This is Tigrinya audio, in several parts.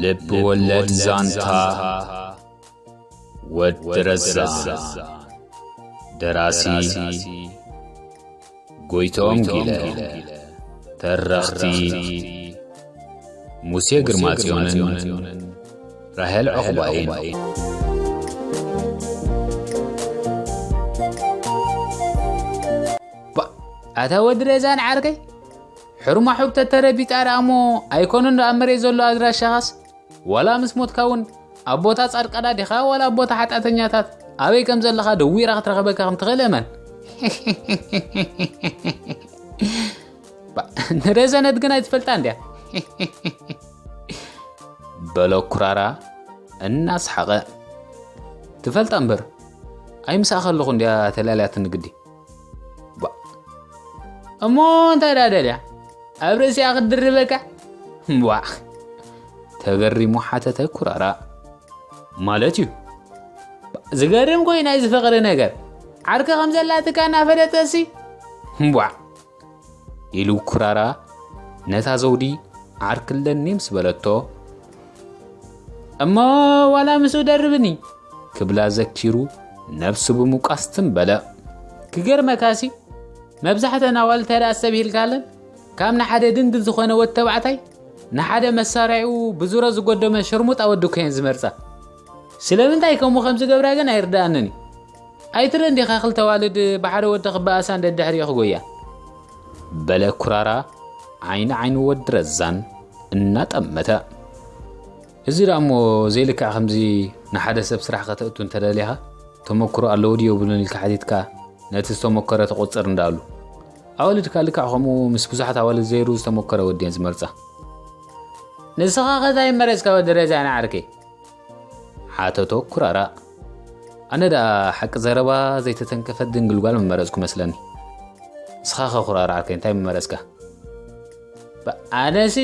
ልብ ወለድ ዛንታ ወዲ ረዛ። ደራሲ ጎይቶም ጊለ። ተረኽቲ ሙሴ ግርማጽዮንን ራሄል ዑቕባይን። ባ-፣ ኣታ ወዲ ረዛን ዓርከይ፣ ሕርማሑብ ተተረቢጣ ደኣ እሞ ኣይኮኑን ደኣ ኣብ መሬት ዘሎ ኣድራሻኻስ? ዋላ ምስ ሞትካ እውን ኣብ ቦታ ጻድቃና ዲኻ ዋላ ኣብ ቦታ ሓጢኣተኛታት ኣበይ ከም ዘለኻ ደዊራ ክትረኽበካ ከም ትኽእል እመን። ባ-፣ ንረዘነት ግን ኣይትፈልጣ እንድያ። በሎ ኩራራ እናስሓቐ። ትፈልጣ እምበር ኣይምሳእ ከለኹ እንድያ ተላልያትኒ ግዲ። ባ-፣ እሞ እንታይ ደኣ ደልያ? ኣብ ርእሲኣ ክትድርበካ? ቧዕ። ተገሪሙ ሓተተ ኩራራ። ማለት እዩ። ዝገርም ኮይኑ ናይ ዝፍቕሪ ነገር። ዓርኪ ከም ዘላትካ እናፈለጠሲ? ቧዕ። ኢሉ ኩራራ ነታ ዘውዲ ዓርኪ ኣለኒ ምስ በለቶ፣ እሞ ዋላ ምስኡ ደርብኒ ክብላ ዘኪሩ ነብሱ ብምውቃስ ትም በለ። ክገርመካሲ መብዛሕተን ኣዋልድ እንታይ ደኣ ኣስተብሂልካለን ካብ ንሓደ ድንግል ዝኾነ ወድ ተባዕታይ ንሓደ መሳርያኡ ብዙረ ዝጎደመ ሸርሙጣ ወዲ እኮ እየን ዝመርጻ። ስለምንታይ ከምኡ ከም ዝገብራ ግን ኣይርድኣንን እዩ። ኣይትርእን ዲኻ ክልተ ኣዋልድ ብሓደ ወዲ ክበኣሳን ደድሕሪኡ ክጎያ? በለ ኩራራ ዓይኒ ዓይኒ ወዲ ረዛን እናጠመተ። እዚ ደኣ እሞ ዘይልክዕ ከምዚ ንሓደ ሰብ ስራሕ ከተእቱ እንተደሊኻ ተመክሮ ኣለዎ ድዩ የብሉን ኢልካ ሓቲትካ ነቲ ዝተመከረ ተቆጽር እንዳኣሉ። ኣዋልድካ ልክዕ ከምኡ ምስ ብዙሓት ኣዋልድ ዘይሩ ዝተመከረ ወዲ እየን ዝመርጻ። ንስኻ ከ እንታይ መረጽካ ወዲ ረዛን ዓርከይ? ሓተቶ ኩራራ። ኣነ ደኣ ሓቂ ዘረባ ዘይተተንከፈት ድንግል ጓል ምመረጽኩ መስለኒ። ንስኻ ከ ኩራራ ዓርከይ እንታይ ምመረጽካ? ባ-፣ ኣነሲ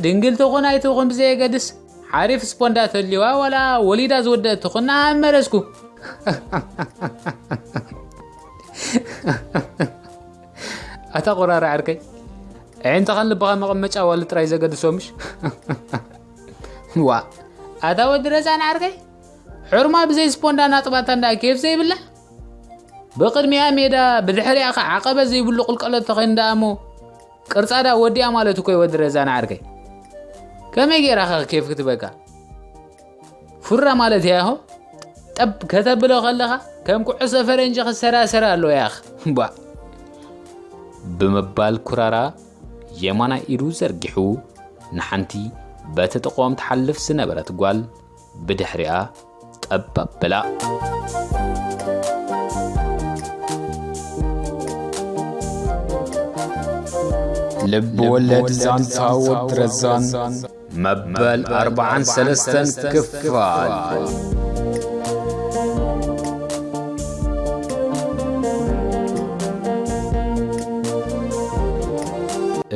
ድንግል ትኹን ኣይትኹን ብዘየገድስ ሓሪፍ ስፖንዳ ተልዋ ዋላ ወሊዳ ዝወደአት ትኹን ንዓ ምመረጽኩ። ኣታ ኩራራ ዓርከይ፣ ኣዒንትኻን ልብኻ መቐመጫ ኣዋልድ ጥራይ ዘገድሶ ምሽ? ዋ፣ ኣታ ወዲ ረዛን ዓርከይ፣ ሕርማ ብዘይ ስፖንዳ ናጥባታ እንዳ ኬፍ ዘይብላ? ብቕድሚኣ ሜዳ፣ ብድሕሪኣ ኸዓ ዓቐበት ዘይብሉ ቁልቀለት ተኾይኑ ደኣ እሞ፣ ቅርጻ ደኣ ወዲኣ ማለት እኮ እዩ ወዲ ረዛን ዓርከይ። ከመይ ገይራ ኸ ኬፍ ክትበካ? ፉራ ማለት እያ ሆ። ጠብ ከተብሎ ከለኻ ከም ኩዕሶ ፈረንጂ ክሰራሰር ኣሎ ያኽ። ቧ። ብምባል ኩራራ የማናይ ኢዱ ዘርጊሑ ንሓንቲ በቲ ጥቖም ትሓልፍ ዝነበረት ጓል ብድሕሪኣ ጠብ ኣብላ። ልብ ወለድ ዛንታ ወዲ ረዛን መበል ኣርብዓን ሰለስተን ክፋል።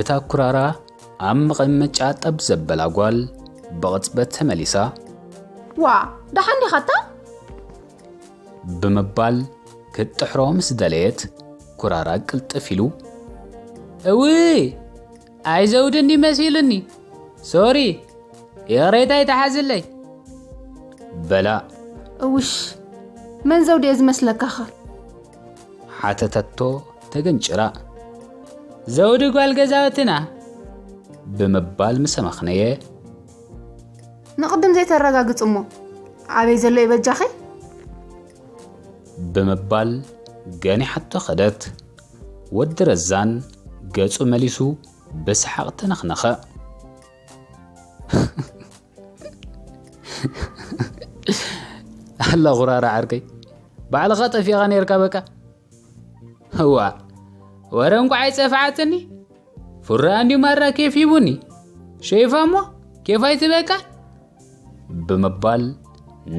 እታ ኩራራ ኣብ መቐመጫ ጠብ ዘበላ ጓል ብቕጽበት ተመሊሳ፣ ዋ፣ ደሓን ዲኻታ? ብምባል ክትጥሕሮ ምስ ደለየት፣ ኩራራ ቅልጥፍ ኢሉ፣ እውይ፣ ኣይ ዘውዲ እንዲ መሲሉኒ፣ ሶሪ፣ ይቕሬታ ይተሓዝለይ። በላ። እውሽ፣ መን ዘውዲ እየ ዝመስለካኸ? ሓተተቶ ተገንጭራ። ዘውዲ ጓል ገዛውትና። ብምባል ምስ ኣመኽነየ። ንቕድም ዘይተረጋግጽ እሞ፣ ኣበይ ዘሎ እዩ በጃኺ? ብምባል ገኒሓቶ ኸደት። ወዲ ረዛን ገጹ መሊሱ ብሰሓቕ ተነኽነኸ። ኣላ ኹራራ ዓርከይ፣ ባዕልኻ ጠፊኻ ነይርካ በቃ። እዋ፣ ወረ እንቋዕ ኣይጸፍዓትኒ። ፍራ እንዲ ማራ ኬፍ ሂቡኒ። ሸይፋ እሞ ኬፍ ኣይትበቃ? ብምባል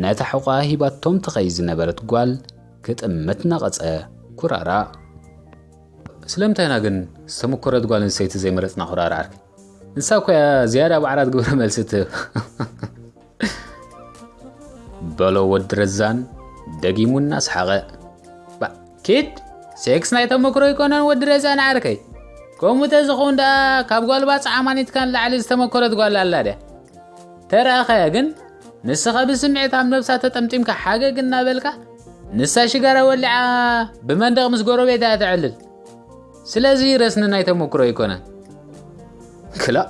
ነታ ሕቋ ሂባቶም ትኸይ ዝነበረት ጓል ክጥምት ነቐጸ ኩራራ። ስለምንታይ ኢና ግን ዝተመኮረት ጓል ኣንስተይቲ ዘይመረጽና ኩራራ ዓርከይ? ንሳ እኮ እያ ዝያዳ ብዓራት ግብረ መልሲ ትህብ። በሎ ወዲ ረዛን ደጊሙ እናሰሓቐ። ባ፣ ኪድ፣ ሴክስ ናይ ተመክሮ ኣይኮነን ወዲ ረዛን ዓርከይ። ከምኡ ተዝኸውን ደኣ ካብ ጓል ባጽዓ ኣማኒትካ ንላዕሊ ዝተመኮረት ጓል ኣላ ድያ? ተረኣኻያ ግን ንስኻ ብስምዒት ኣብ ነብሳ ተጠምጢምካ ሓገግ እናበልካ፣ ንሳ ሽጋራ ወሊዓ ብመንደቕ ምስ ጎረቤታ እያ ተዕልል። ስለዚ ረስኒ ናይ ተመክሮ ኣይኮነን። ክላእ፣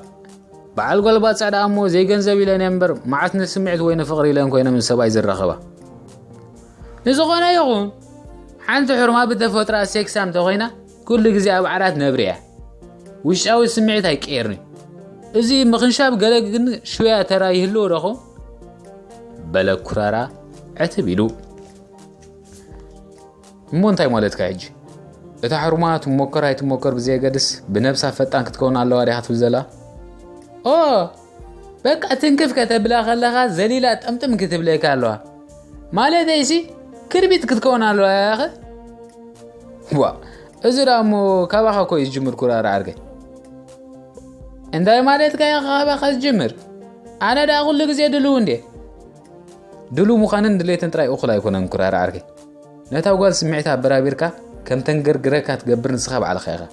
በዓል ጓልባት ጻዕዳ እሞ ዘይገንዘብ ኢለን እየን እምበር፣ መዓት ንስምዒት ወይ ንፍቕሪ ኢለን ኮይነ ምስ ሰብኣይ ዝራኸባ። ንዝኾነ ይኹን፣ ሓንቲ ሕርማ ብተፈጥሮኣ ሴክሳም ተኾይና፣ ኩሉ ግዜ ኣብ ዓራት ነብሪ እያ። ውሽጣዊ ስምዒት ኣይቀየርን እዩ። እዚ ምኽንሻብ ገለ ግን ሽውያ ተራ ይህልዎ ዶ ኸውን? በለ ኩራራ ዕትብ ኢሉ። እሞ እንታይ ማለትካ ሕጂ? እታ ሕርማ ትሞከር ኣይትሞከር ብዘየገድስ ብነብሳ ፈጣን ክትከውን ኣለዋ ዲኻ ትብል ዘላ? ኦ፣ በቃ ትንክፍ ከተብላ ከለኻ ዘሊላ ጥምጥም ክትብለካ ኣለዋ። ማለተይሲ ክርቢት ክትከውን ኣለዋ ያኸ? ዋ፣ እዚ ደኣ እሞ ካባኻ እኮ እዩ ዝጅምር ኩራራ ዓርከይ። እንታይ ማለትካ ኢኻ ካባኻ ዝጅምር? ኣነ ደኣ ኩሉ ግዜ ድልው እንዴ? ድልው ምዃንን ድሌትን ጥራይ እኹል ኣይኮነን ኩራራ ዓርከይ። ነታ ጓል ስምዒታ ኣበራቢርካ ከም ተንገርግረካ ትገብር ንስኻ ባዕልኻ ኢኻ።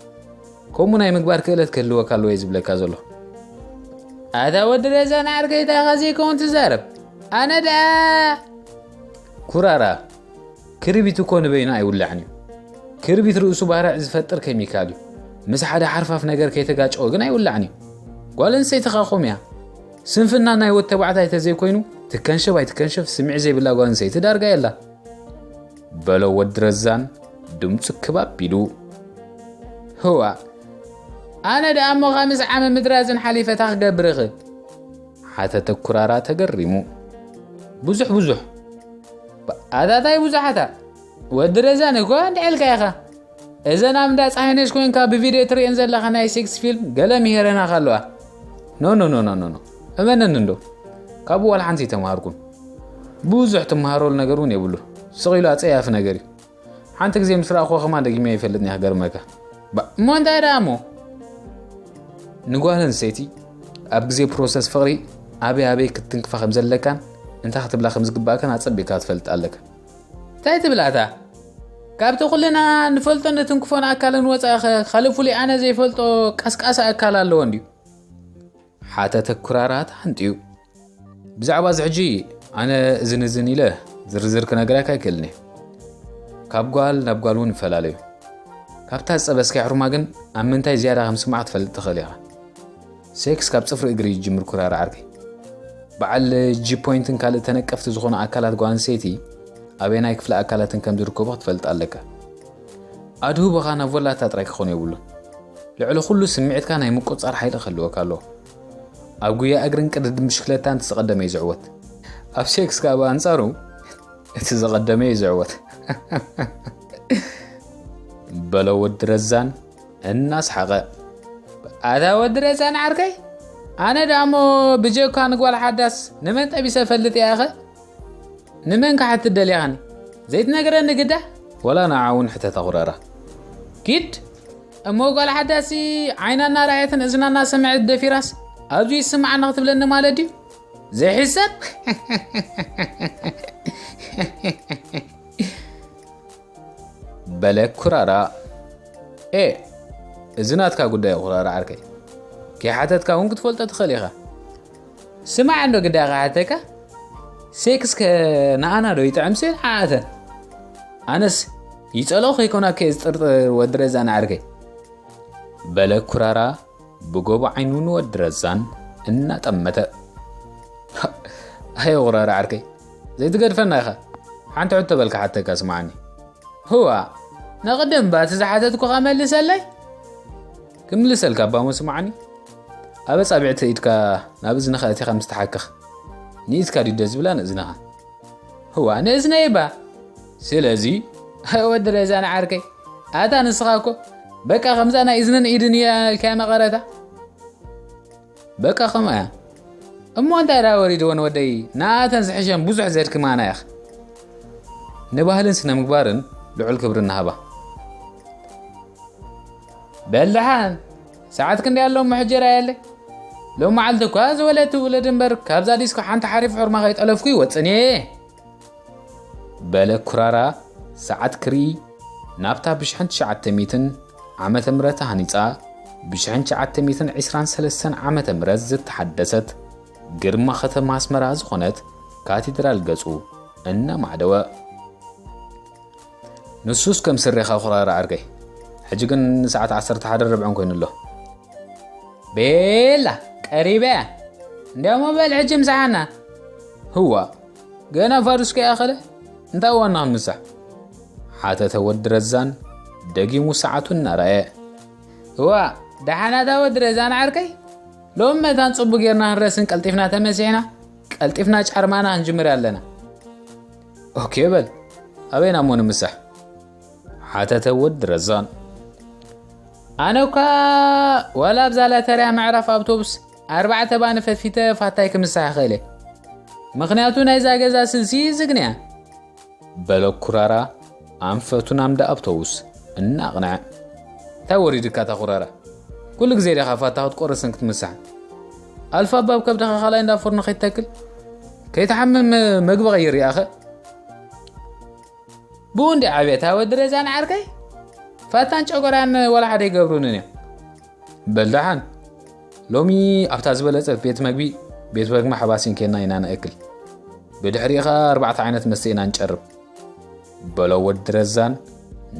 ከምኡ ናይ ምግባር ክእለት ክህልወካ ኣለዎ እየ ዝብለካ ዘሎ። ኣታ ወዲ ረዛን ዓርከይ እንታይ ኢኻ ዘይከውን ትዛረብ? ኣነ ደኣ ኩራራ፣ ክርቢት እኮ ንበይኑ ኣይውላዕን እዩ። ክርቢት ርእሱ ባርዕ ዝፈጥር ኬሚካል እዩ። ምስ ሓደ ሓርፋፍ ነገር ከይተጋጨወ ግን ኣይውላዕን እዩ። ጓል ኣንስተይትኻ ከምኡ እያ። ስንፍና ናይ ወድ ተባዕታይ ተዘይኮይኑ ትከንሸብ ኣይትከንሸብ ስምዒት ዘይብላ ጓል ኣንስተይቲ ዳርጋ የላ። በሎ ወዲ ረዛን ድምፁ ክብ ኣቢሉ። ህዋ፣ ኣነ ደኣ እሞ ካብ ምስ ዓመ ምድራዝን ሓሊፈ ታ ክገብር እኽእል? ሓተተ ኩራራ ተገሪሙ። ብዙሕ ብዙሕ። ኣታ ታይ ብዙሓታ? ወዲ ረዛን እኮ እንድዒ ኢልካ ኢኻ። እዘን ኣብ እንዳ ፀሃይነሽ ኮይንካ ብቪድዮ ትርእየን ዘለኻ ናይ ሴክስ ፊልም ገለ ምሄረናኻ ኣለዋ። ኖ ኖ ኖ ኖ ኖ ኖ። እመነኒ እንዶ። ካብኡ ዋላ ሓንቲ ኣይተምሃርኩን። ብዙሕ ትምሃረሉ ነገር እውን የብሉ። ስቕ ኢሉ ኣፀያፊ ነገር እዩ። ሓንቲ ግዜ ምስ ረኣኹዎ ከማን ደጊመ ይፈልጥኒ ክገርመካ። ባ፣ እሞ እንታይ ደኣ እሞ? ንጓል ኣንስተይቲ ኣብ ግዜ ፕሮሰስ ፍቕሪ ኣበይ ኣበይ ክትትንክፋ ከም ዘለካን እንታይ ክትብላ ከም ዝግባእካን ኣጸቢቕካ ትፈልጥ ኣለካ። እንታይ ትብል ኣታ? ካብቲ ኩልና ንፈልጦን ንትንክፎን ኣካልን ወጻኢ ኸ ካልእ ፍሉይ ኣነ ዘይፈልጦ ቀስቃሲ ኣካል ኣለዎ እንድዩ? ሓተተ ኩራራ ተሃንጥዩ። ብዛዕባ እዚ ሕጂ ኣነ እዝን እዝን ኢለ ዝርዝር ክነግረካ ኣይክእልን እየ። ካብ ጓል ናብ ጓል እውን ይፈላለ እዩ። ካብታ ዝጸበስካያ ሕሩማ ግን ኣብ ምንታይ ዝያዳ ከም ስማዕ ክትፈልጥ ትኽእል ኢኻ። ሴክስ ካብ ጽፍሪ እግሪ ይጅምር ኩራራ ዓርከይ። በዓል ጂ ፖይንትን ካልእ ተነቀፍቲ ዝኾኑ ኣካላት ጓል ኣንስተይቲ ኣበየናይ ክፍለ ኣካላትን ከም ዝርከቡ ክትፈልጥ ኣለካ። ኣድህቦኻ ናብ ወላታ ጥራይ ክኾን የብሉን። ልዕሊ ኩሉ ስምዒትካ ናይ ምቁጽጻር ሓይሊ ክህልወካ ኣለዎ። ኣብ ጉያ እግርን ቅድድም ብሽክለታን እቲ ዝቐደመ እዩ ዝዕወት። ኣብ ሴክስ ከኣ ብኣንጻሩ እቲ ዝቐደመ እዩ ዝዕወት። በሎ ወዲ ረዛን እናስሓቐ። ኣታ ወዲ ረዛን ዓርከይ፣ ኣነ ደኣ እሞ ብጀካ ንጓል ሓዳስ ንመን ጠቢሰ ፈልጥ እየ ኣኸ? ንመን ክሓትት ደሊኻኒ? ዘይትነግረኒ ግዳ? ወላ ንዓ እውን ሕተታ ኩራራ። ኪድ እሞ ጓል ሓዳሲ ዓይና እናረኣየትን እዝና እናሰምዐት ደፊራስ ኣብዚ ይስምዓኒ ክትብለኒ ማለት ድዩ? ዘይሕሰብ። በለ ኩራራ። ኤ፣ እዚ ናትካ ጉዳይ ኩራራ ዓርከይ። ከይሓተትካ እውን ክትፈልጦ ትኽእል ኢኻ። ስማዕ እንዶ ግዳ ክሓተካ፣ ሴክስ ከ ንኣና ዶ ይጥዕም ስል ዓኣተን? ኣነስ ይጸልኦ ከይኮና ከ ዝጥርጥር ወዲ ረዛን ዓርከይ። በለ ኩራራ ብጎቦ ዓይኑ ንወዲ ረዛን እናጠመተ። ኣየ ኩራራ ዓርከይ፣ ዘይትገድፈና ኢኻ። ሓንቲ ሕቶ በልካ ሓተካ ስምዓኒ። ህዋ፣ ንቕድም ባቲ ዝሓተትኩኻ መልሰለይ? ክምልሰልካ እባ እሞ ስምዓኒ። ኣብ ኣጻብዕቲ ኢድካ ናብ እዝንኻ ኣእቲኻ ምስ ትሓክኽ፣ ንኢድካ ድዩ ደስ ዝብላ ንእዝንኻ? ህዋ፣ ንእዝነይ እባ። ስለዚ፣ ወዲ ረዛ ንዓርከይ፣ ኣታ ንስኻ እኮ በቃ ከምዛ ናይ እዝንን ኢድን እያ ኢልካያ መቐረታ። በቃ ከምኣ እያ። እሞ እንታይ ደኣ ወሪድወን ወደይ፣ ንኣተን ዝሕሸን ብዙሕ ዘድክማና ኢኻ። ንባህልን ስነ ምግባርን ልዑል ክብሪ እናሃባ። በል ደሓን፣ ሰዓት ክንደይ ኣሎ እሞ ሕጂ ርኣየለይ። ሎም መዓልቲ እኳ ዝወለድቲ ውለድ እምበር፣ ካብዛ ዲስኮ ሓንቲ ሓሪፍ ሑርማ ከይጠለፍኩ ይወጽን እየ። በለ ኩራራ ሰዓት ክርኢ ናብታ ብሽሕን ትሽዓተ ሚእትን ዓመተ ምህረት ተሃኒጻ፣ ብሽሕን ትሽዓተ ሚእትን ዕስራን ሰለስተን ዓመተ ምህረት ዝተሓደሰት ግርማ ከተማ ኣስመራ ዝኾነት ካቴድራል ገጹ እናማዕደወ። ንሱስ ከም ስሬኻ ኩራራ ዓርከይ። ሕጂ ግን ሰዓት ዓሰርተ ሓደ ርብዕን ኮይኑ ኣሎ። ቤላ፣ ቀሪበ እያ። እንዲያሞ በል ሕጂ ምሳሓና። ህዋ፣ ገና ፋዱስ ከይኣኸለ እንታይ ዋና ክንምሳሕ? ሓተተ ወዲ ረዛን ደጊሙ ሰዓቱ እናረኣየ። እዋ፣ ደሓናታ ወዲ ረዛን ዓርከይ? ሎም መታን ጽቡቅ ጌርና ክንረስን ቀልጢፍና ተመሲሕና፣ ቀልጢፍና ጫርማና ክንጅምር ኣለና። ኦኬ በል፣ ኣበይና እሞ ንምሳሕ? ሓተተ ወዲ ረዛን። ኣነ እኳ ዋላ ኣብዛ ላተርያ መዕረፍ ኣውቶቡስ ኣርባዕተ ባኒ ፈትፊተ ፋታይ ክምሳሕ ይኽእል እየ። ምኽንያቱ ናይዛ ገዛ ስልሲ ዝግንያ። በሎ ኩራራ ኣንፈቱ ናምዳ ኣውቶቡስ እናቕንዐ። እንታይ ወሪድካ እታ ኩራራ? ኩሉ ግዜ ዲኻ ፋታ ክትቆርስን ክትምሳሕን? ኣልፋ ባብ ከብድኻ ካልኣይ እንዳ ፎርኖ ከይትተክል? ከይትሓምም መግቢ ቀይር ይኣኸ። ብኡ እንዲ ዓብየታ ወዲ ረዛን ዓርከይ? ፋታን ጨጎራን ወላ ሓደ ይገብሩንን እዮም። በል ደሓን፣ ሎሚ ኣብታ ዝበለጸት ቤት መግቢ፣ ቤት መግቢ ሓባሲን ኬድና ኢና ንእክል። ብድሕሪኡ ኸኣ ኣርባዕተ ዓይነት መስተ ኢና ንጨርብ። በሎ ወዲ ረዛን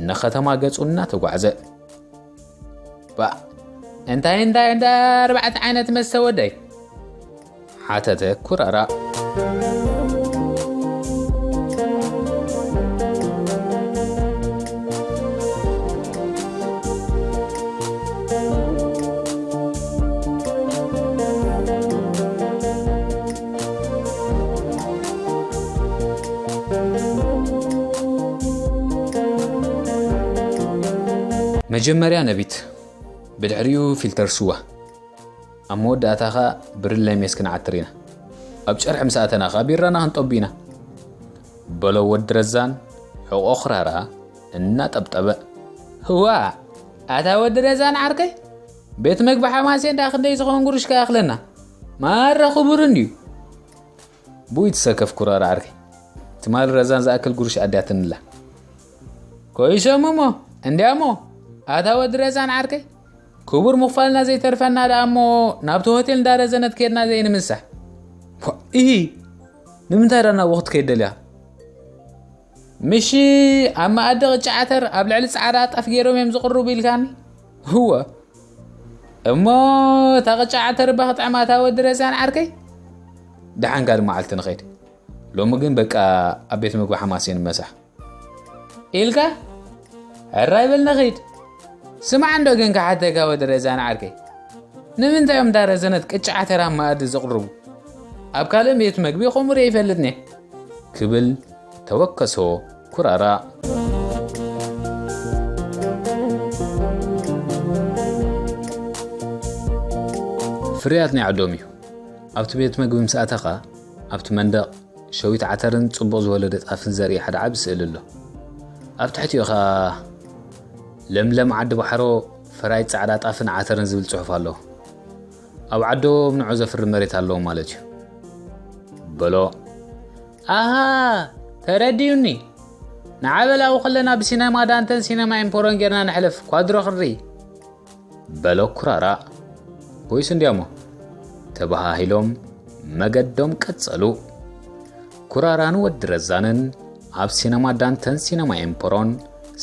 ንኸተማ ገጹ እናተጓዕዘ። ባእ፣ እንታይ እንታይ እንዳ ኣርባዕተ ዓይነት መስተ ወደይ? ሓተተ ኩራራ። መጀመርያ ነቢት፣ ብድሕሪኡ ፊልተር ስዋ። ኣብ መወዳእታ ኸኣ ብርለ ሜስ ክንዓትር ኢና። ኣብ ጨርሒ ምስ ኣተና ኸኣ ቢራና ክንጠቡ ኢና። በሎ ወዲ ረዛን ሕቖ ኹራራ እናጠብጠበ። ህዋ፣ ኣታ ወዲ ረዛን ዓርከይ፣ ቤት መግቢ ሓማሴን ደኣ ክንደይ ዝኸውን ጉርሽ ከ ይኣኽለና? ማራ ክቡር እንድዩ። ብኡ ይትሰከፍ ኩራራ ዓርከይ። ትማሊ ረዛን ዝኣክል ጉርሽ ኣድያትንላ። ኮይሶም እሞ፣ እንድያሞ፣ ኣታ ወዲ ረዛን ዓርከይ፣ ክቡር ምኽፋልና ዘይተርፈና ደኣ እሞ ናብቲ ሆቴል እንዳ ረዘነት ኬድና ዘይንምሳሕ። ፖ፣ ኢሂ፣ ንምንታይ ደኣ ናብኡ ክትከይድ ደልያ? ምሽ ኣብ መኣዲ ቅጫ ዓተር ኣብ ልዕሊ ጻዕዳ ጣፍ ገይሮም እዮም ዝቕርቡ ኢልካኒ? እወ። እሞ እታ ቅጫ ዓተር እባ ክጥዕማ እታ ወዲ ረዛን ዓርከይ? ደሓን ካልእ መዓልቲ ንኸይድ። ሎሚ ግን በቃ ኣብ ቤት ምግቢ ሓማሴን ንመሳሕ። ኢልካ? ሕራይ በል ንኺድ። ስማዕ እንዶ ግን ክሓተካ ወዲ ረዛን ዓርከይ። ንምንታይ እዮም እንዳ ረዘነት ቅጫ ዓተር ኣብ መኣዲ ዘቕርቡ? ኣብ ካልእ ቤት መግቢ ከምኡ ርእየ ይፈልጥኒ። ክብል ተወከሶ ኩራራ። ፍርያት ናይ ዓዶም እዩ። ኣብቲ ቤት መግቢ ምስ ኣተኻ፣ ኣብቲ መንደቕ ሸዊት ዓተርን ጽቡቕ ዝወለደ ጣፍን ዘርኢ ሓደ ዓቢ ስእሊ ኣሎ። ኣብ ትሕቲኡ ኸኣ ለምለም ዓዲ ባሕሮ ፈራይ ጻዕዳ ጣፍን ዓተርን ዝብል ጽሑፍ ኣሎ። ኣብ ዓዶም ንዑ ዘፍሪ መሬት ኣለዎም ማለት እዩ። በሎ። ኣሃ፣ ተረዲኡኒ። ንዓበላዊ ከለና ብሲነማ ዳንተን ሲነማ ኤምፖሮን ጌርና ነሕልፍ ኳድሮ ክንርኢ። በሎ ኩራራ። ኮይስ እንዲያሞ። ተበሃሂሎም መገዶም ቀጸሉ። ኩራራን ወዲ ረዛንን ኣብ ሲነማ ዳንተን ሲነማ ኤምፖሮን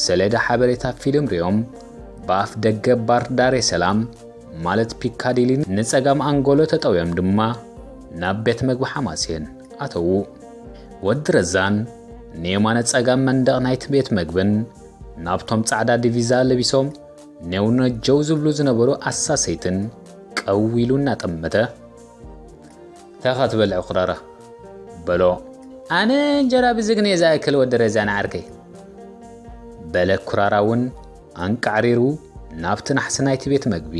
ሰሌዳ ሓበሬታ ፊልም ሪኦም ብኣፍ ደገ ባር ዳሬ ሰላም ማለት ፒካዲሊ ንጸጋም ኣንጎሎ ተጠውዮም ድማ ናብ ቤት መግቢ ሓማሴን ኣተዉ። ወዲ ረዛን ንየማነ ጸጋም መንደቕ ናይቲ ቤት መግብን ናብቶም ጻዕዳ ዲቪዛ ለቢሶም ነውነጀው ዝብሉ ዝነበሩ ኣሳሰይትን ቀው ኢሉ እናጠመተ፣ "እንታይ ኢኻ ትበልዕ ኩራራ?" በሎ። "ኣነ እንጀራ ብዝግነ ዝኣክል ወዲ ረዛን ዓርከይ" በለ ኩራራ እውን ኣንቃዕሪሩ ናብቲ ናሕሲ ናይቲ ቤት መግቢ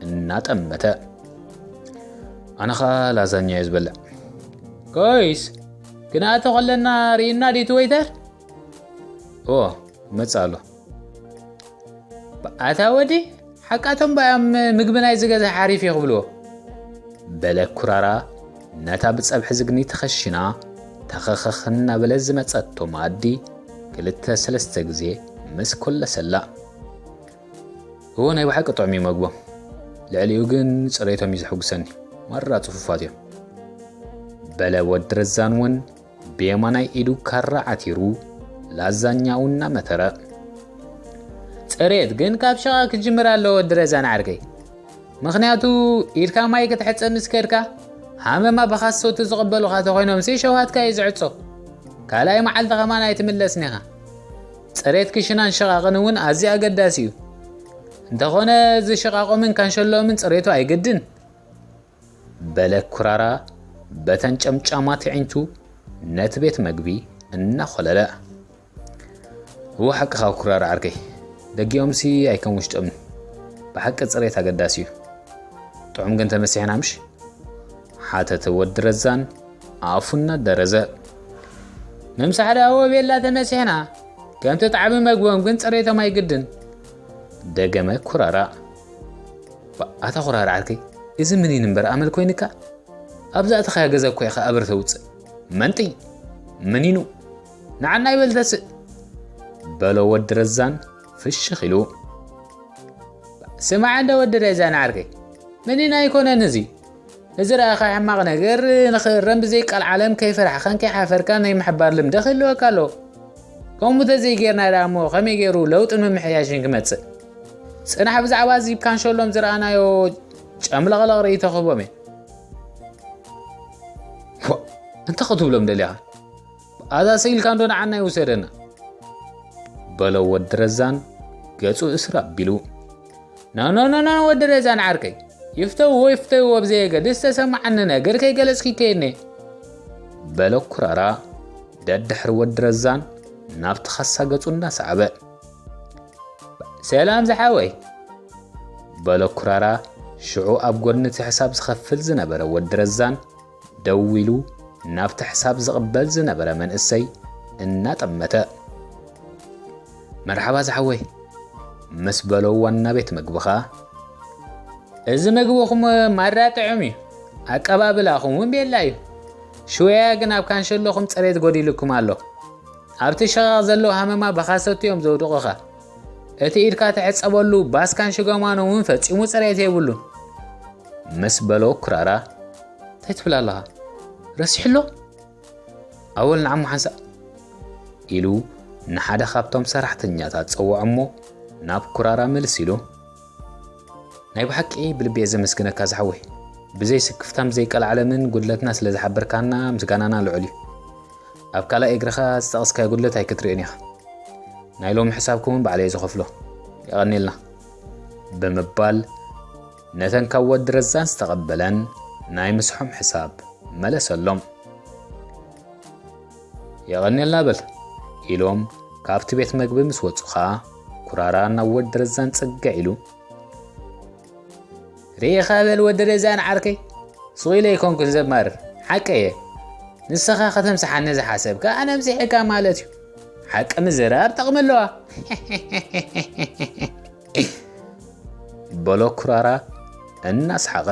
እናጠመተ። "ኣነ ኸኣ ላዛኛ እየ ዝበልዕ። ኮይስ፣ ክንኣቱ ከለና ርኢና ድዩ እቲ ወይተር?" "እዎ፣ ይመጽእ ኣሎ።" "ኣታ ወዲ፣ ሓቃቶም ባዮም ምግቢ ናይዚ ገዛ ሓሪፍ እዩ ክብልዎ?" በለ ኩራራ ነታ ብጸብሒ ዝግኒ ተኸሺና ተኸኸኽ እናበለ ዝመጸቶ መኣዲ ክልተ ሰለስተ ግዜ ምስ ኮለሰላ። "እዎ፣ ናይ ብሓቂ ጥዑም እዩ መግቦም። ልዕሊኡ ግን ጽሬቶም እዩ ዘሐጉሰኒ። ማራ ጽፉፋት እዮም።" በለ ወዲ ረዛን እውን ብየማናይ ኢዱ ካራ ዓቲሩ ላዛኛኡ እናመተረ። ጽሬት ግን ካብ ሸቓ ክጅምር ኣለዎ ወዲ ረዛን ዓርከይ። ምኽንያቱ ኢድካ ማይ ክትሕጸብ ምስ ከድካ፣ ሃመማ ብኻሶት ዝቕበሉኻ ተኾይኖምሲ ሸውሃትካ እዩ ዝዕጾ። ካልኣይ መዓልቲ ኸማን ኣይትምለስን ኢኻ። ጽሬት ክሽናን ሽቓቕን እውን ኣዝዩ ኣገዳሲ እዩ። እንተኾነ እዚ ሽቓቖምን ካንሸሎምን ጽሬቱ ኣይግድን። በለ ኩራራ በተን ጨምጫማት ኣዒንቱ ነቲ ቤት መግቢ እናኾለለ። እወ ሓቅኻ ኩራራ ዓርከይ፣ ደጊኦምሲ ኣይከም ውሽጦምን። ብሓቂ ጽሬት ኣገዳሲ እዩ። ጥዑም ግን ተመሲሕና ምሽ? ሓተተ ወዲ ረዛን ኣፉ እናደረዘ። ምምሳሕ ደኣ እወ ቤላ ተመሲሕና፣ ከምቲ ጣዕሚ መግቦም ግን ጽሬቶም ኣይግድን። ደገመ ኩራራ። ባ-፣ ኣታ ኩራራ ዓርከይ፣ እዚ ምኒን እምበር ኣመል ኮይንካ? ኣብዛ ኣተኻያ ገዛ እኮ ኢኻ ኣበር ተውጽእ። መንጢ! ምኒኑ! ንዓና ይበል ተስእ! በሎ ወዲ ረዛን ፍሽኽ ኢሉ። ስማዕ እንዶ ወዲ ረዛን ዓርከይ፣ ምኒን ኣይኮነን እዚ። ንዝረኣኻ ሕማቕ ነገር ንኽእረም ብዘይ ቃል ዓለም ከይፈራሕኻን ከይሓፈርካን ናይ ምሕባር ልምዲ ክህልወካ ኣለዎ። ከምኡ ተዘይጌርና ደኣ እሞ ከመይ ገይሩ ለውጥን ምምሕያሽን ክመጽእ? ጽናሕ ብዛዕባ እዚ ካንሸሎም ዝረኣናዮ ጨምለቕለቕ ርእይቶ ክህቦም እየ። ዋ፣ እንታይ ክትብሎም ደሊኻ? ኣዛ ስኢልካ እንዶ ንዓና ይውሰደና። በሎ ወዲ ረዛን ገጹ እስር ኣቢሉ። ኖ፣ ኖ፣ ኖ፣ ኖ፣ ወዲ ረዛን ዓርከይ። ይፍተውዎ፣ ይፍተውዎ፣ ብዘየገድስ ተሰማዓኒ ነገር ከይገለጽኪ ከይድኒ። በሎ ኩራራ ደድሕሪ ወዲ ረዛን ናብቲ ካሳ ገጹ እናሰዓበ። ሰላም ዝሓወይ። በሎ ኩራራ ሽዑ ኣብ ጎድኒ እቲ ሕሳብ ዝኸፍል ዝነበረ ወዲ ረዛን ደው ኢሉ ናብቲ ሕሳብ ዝቕበል ዝነበረ መንእሰይ እናጠመተ። መርሓባ ዝሓወይ። ምስ በሎ ዋና ቤት መግቢ ኸኣ። እዚ መግብኹም ማራ ጥዑም እዩ። ኣቀባብላኹም እውን ቤላ እዩ። ሽወያ ግን ኣብ ካንሸሎኹም ጽሬት ጎዲልኩም ኣሎ። ኣብቲ ሸቓቕ ዘሎ ሃመማ ብኻሰቱ እዮም ዘውድቑኻ። እቲ ኢድካ ትሕጸበሉ ባስካን ሽጎማኖ እውን ፈጺሙ ጽሬት የብሉን። ምስ በሎ ኩራራ። እንታይ ትብል ኣለኻ? ረሲሕሎ? ኣወል ንዓሞ ሓንሳእ። ኢሉ ንሓደ ካብቶም ሰራሕተኛታት ጸውዖ እሞ ናብ ኩራራ ምልስ ኢሉ። ናይ ብሓቂ ብልቢ እየ ዘመስግነካ ዝሓወይ። ብዘይ ስክፍታን ብዘይ ቀልዓለምን ጉድለትና ስለ ዝሓበርካና ምስጋናና ልዑል እዩ። ኣብ ካልኣይ እግርኻ ዝጠቐስካዮ ጉድለት ኣይክትርእዮን ኢኻ። ናይ ሎሚ ሕሳብኩም እውን ባዕለይ እየ ዝኸፍሎ። የቐንየልና። ብምባል ነተን ካብ ወዲ ረዛን ዝተቐበለን ናይ ምስሖም ሕሳብ መለሰሎም። የቐንየልና በል ኢሎም ካብቲ ቤት መግቢ ምስ ወጹ ኸኣ ኩራራ ናብ ወዲ ረዛን ጽግዕ ኢሉ። ርኢኻ በል ወዲ ረዛን ዓርከይ፣ ስቕ ኢለ ኣይኮንኩን ዘማርር፣ ሓቀይ እየ። ንስኻ ከተምስሓኒ ዝሓሰብካ ኣነ ኣምሲሐካ ማለት እዩ። ሓቂ ምዝራብ ጠቕሚ ኣለዋ። በሎ ኩራራ እናስሓቐ።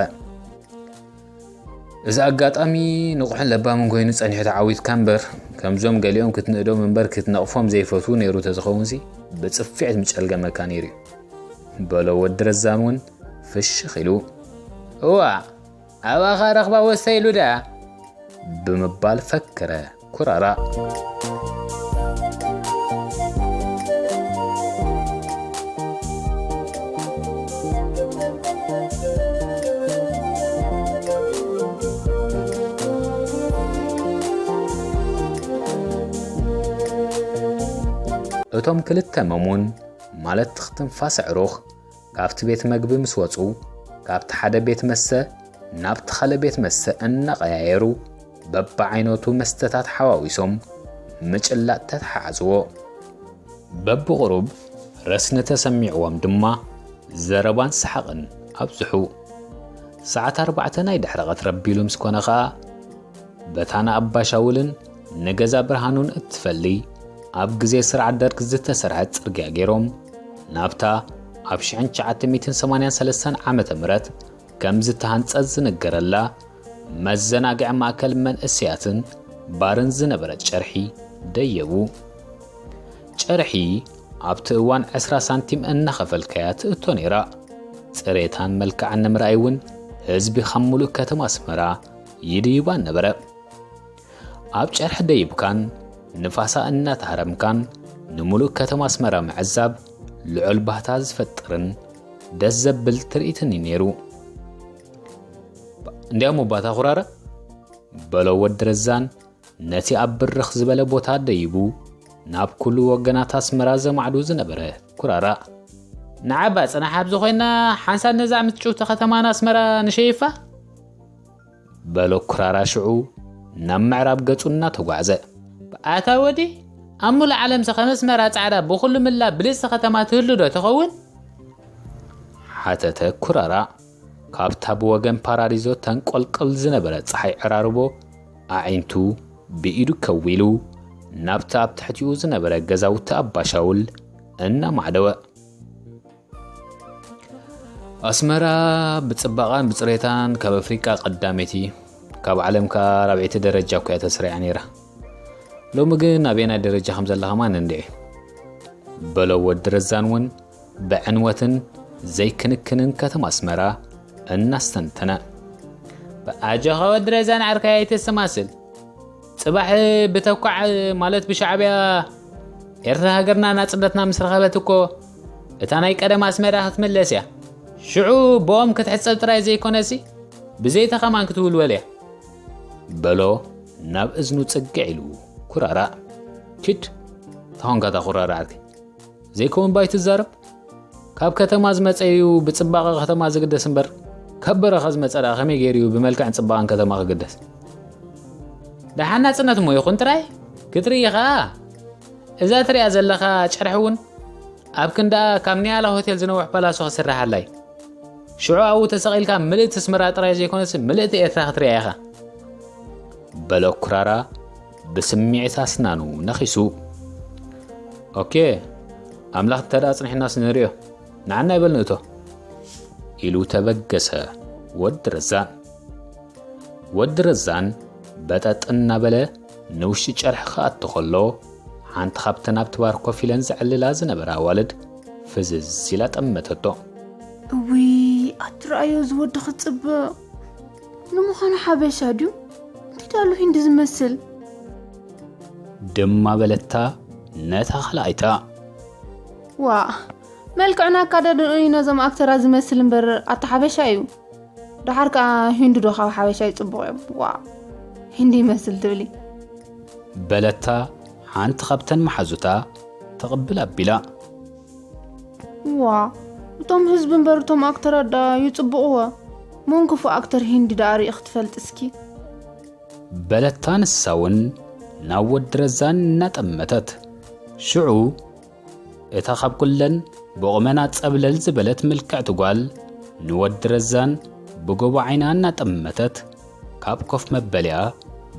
እዚ ኣጋጣሚ ንቑሕን ለባምን ኮይኑ ጸኒሑ ተዓዊትካ እምበር፣ ከምዞም ገሊኦም ክትንእዶም እምበር ክትነቕፎም ዘይፈትዉ ነይሩ ተዝኸውንሲ ብጽፊዕት ምጨልገመካ ነይሩ እዩ። በሎ ወዲ ረዛን እውን ፍሽኽ ኢሉ። እዋ፣ ኣባኻ ረኽባ ወሰ ኢሉ ደኣ ብምባል ፈከረ ኩራራ። እቶም ክልተ መሙን ማለት ትኽትንፋስ ኣዕሩኽ ካብቲ ቤት መግቢ ምስ ወጹ፣ ካብቲ ሓደ ቤት መስተ ናብቲ ካልእ ቤት መስተ እናቐያየሩ በብዓይነቱ መስተታት ሓዋዊሶም ምጭላጥ ተተሓሓዝዎ። በብቑሩብ ረስኒ ተሰሚዕዎም ድማ ዘረባን ሰሓቕን ኣብዝሑ። ሰዓት ኣርባዕተ ናይ ድሕሪ ቐትሪ ኣቢሉ ምስ ኮነ ኸኣ፣ በታ ንኣባ ሻውልን ንገዛ ብርሃኑን እትፈሊ ኣብ ግዜ ስርዓት ደርግ ዝተሰርሐት ጽርግያ ገይሮም፣ ናብታ ኣብ ሽሕን ትሽዓተ ሚእትን ሰማንያን ሰለስተን ዓመተ ምህረት ከም ዝተሃንጸት ዝንገረላ መዘናግዒ ማእከል መንእሰያትን ባርን ዝነበረት ጨርሒ ደየቡ። ጨርሒ ኣብቲ እዋን ዕስራ ሳንቲም እናኸፈልካያ ትእቶ ነይራ። ጽሬታን መልክዓን ንምርኣይ እውን ህዝቢ ካብ ሙሉእ ከተማ ኣስመራ ይድይባ ነበረ። ኣብ ጨርሒ ደይብካን ንፋሳ እናተሃረምካን ንምሉእ ከተማ ኣስመራ ምዕዛብ ልዑል ባህታ ዝፈጥርን ደስ ዘብል ትርኢትን እዩ ነይሩ። እንዲያሞ ባታ ኩራራ በሎ ወዲ ረዛን ነቲ ኣብ ብርኽ ዝበለ ቦታ ደይቡ ናብ ኩሉ ወገናት ኣስመራ ዘማዕዱ ዝነበረ ኩራራ። ንዓባ ጽናሕ ኣብዚ ኮይና ሓንሳብ ነዛ ምጭውቲ ከተማና ኣስመራ ንሸይፋ በሎ ኩራራ ሽዑ ናብ ምዕራብ ገጹ እናተጓዕዘ። ኣታ ወዲ ኣብ ሙሉእ ዓለምሰ ከም ኣስመራ ጻዕዳ ብኹሉ ምላ ብልጽቲ ከተማ ትህሉ ዶ ትኸውን? ሓተተ ኩራራ ካብታ ብወገን ፓራዲዞ ተንቆልቅል ዝነበረ ጸሓይ ዕራርቦ ኣዒንቱ ብኢዱ ከዊሉ ናብቲ ኣብ ትሕቲኡ ዝነበረ ገዛውቲ ኣባሻውል እናማዕደወ። ኣስመራ ብጽባቓን ብጽሬታን ካብ ኣፍሪቃ ቀዳመይቲ፣ ካብ ዓለም ከኣ ራብዐይቲ ደረጃ እኮ እያ ተሰሪዓ ነይራ። ሎሚ ግን ኣበየናይ ደረጃ ከም ዘላ ከማን እንድዒ። በሎ ወዲ ረዛን እውን ብዕንወትን ዘይክንክንን ከተማ ኣስመራ እናስተንተነ። ኣጆኻ ወዲ ረዛን ዓርከይ ኣይተስተማስል። ጽባሕ ብተኳዕ ማለት ብሻዕብያ ኤርትራ ሃገርና ናጽነትና ምስ ረኸበት እኮ እታ ናይ ቀደም ኣስመራ ክትምለስ እያ። ሽዑ ብኦም ክትሕጸብ ጥራይ ዘይኮነሲ ብዘይታ ከማን ክትውልወል እያ። በሎ ናብ እዝኑ ጽግዕ ኢሉ ኩራራ። ኪድ፣ ተኾንካ እታ ኩራራ ዓርከይ። ዘይከውን ባይ ትዛረብ? ካብ ከተማ ዝመጸ እዩ ብጽባቐ ከተማ ዝግደስ እምበር፣ ካብ በረኻ ዝመጸ ደኣ ከመይ ገይሩ እዩ ብመልክዕን ጽባቐን ከተማ ክግደስ? ደሓን ናጽነት እሞ ይኹን ጥራይ ክትርኢ ኸኣ። እዛ ትሪኣ ዘለኻ ጨርሒ እውን ኣብ ክንዳ ካብ ኒያላ ሆቴል ዝነውሕ ፓላሶ ክስርሓላ እዩ። ሽዑ ኣብኡ ተሰቒልካ ምልእቲ ኣስመራ ጥራይ ዘይኮነስ ምልእቲ ኤርትራ ክትሪኣ ኢኻ። በሎ ኩራራ ብስምዒት ኣስናኑ ነኺሱ። ኦኬ፣ ኣምላኽ እንተ ደኣ ኣጽኒሕናስ ንርእዮ። ንዓና ይበል ንእቶ። ኢሉ ተበገሰ ወዲ ረዛን። ወዲ ረዛን በጠጥ እናበለ ንውሽጢ ጨርሒ ክኣቱ ከሎ፣ ሓንቲ ካብተን ኣብቲ ባር ኮፍ ኢለን ዘዕልላ ዝነበራ ኣዋልድ ፍዝዝ ኢላ ጠመተቶ። እውይ፣ ኣትረኣዮ እዚ ወዲ ክጽብቕ። ንምዃኑ ሓበሻ ድዩ? እንታይ ዳሉ ሂንዲ ዝመስል? ድማ በለታ ነታ ካልኣይታ። ዋ፣ መልክዕን ኣካዳድንኡን እዩ ነዞም ኣክተራት ዝመስል እምበር ኣታ ሓበሻ እዩ። ደሓር ከኣ ሂንዱ ዶ ካብ ሓበሻ ይጽቡቕ እዮም? ዋ፣ ሂንዲ ይመስል ትብሊ። በለታ ሓንቲ ካብተን መሓዙታ ትቕብል ኣቢላ። ዋ፣ እቶም ህዝቢ እምበር እቶም ኣክተራት ደኣ ይጽብቕዎ። መን ክፉእ ኣክተር ሂንዲ ደኣ ርኢኺ ትፈልጢ እስኪ? በለታ ንሳ እውን ናብ ወዲ ረዛን እናጠመተት። ሽዑ እታ ካብ ኩለን ብቑመና ጸብለል ዝበለት ምልክዕቲ ጓል ንወዲ ረዛን ብጎቦ ዓይና እናጠመተት ካብ ኮፍ መበሊኣ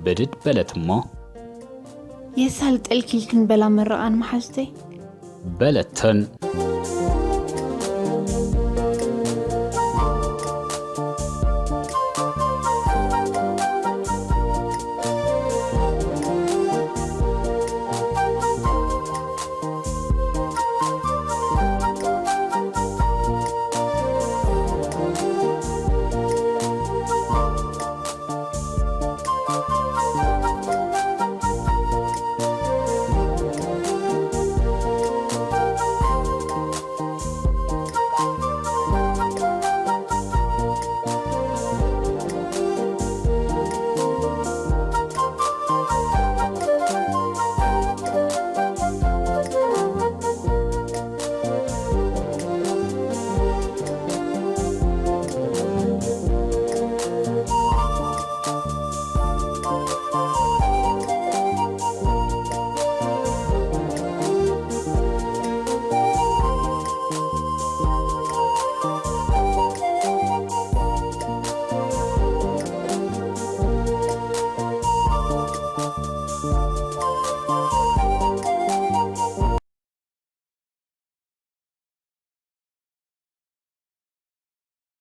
ብድድ በለት እሞ፣ የሳልጠልኪ ክንበላ መረቓን መሓዙተይ። በለተን።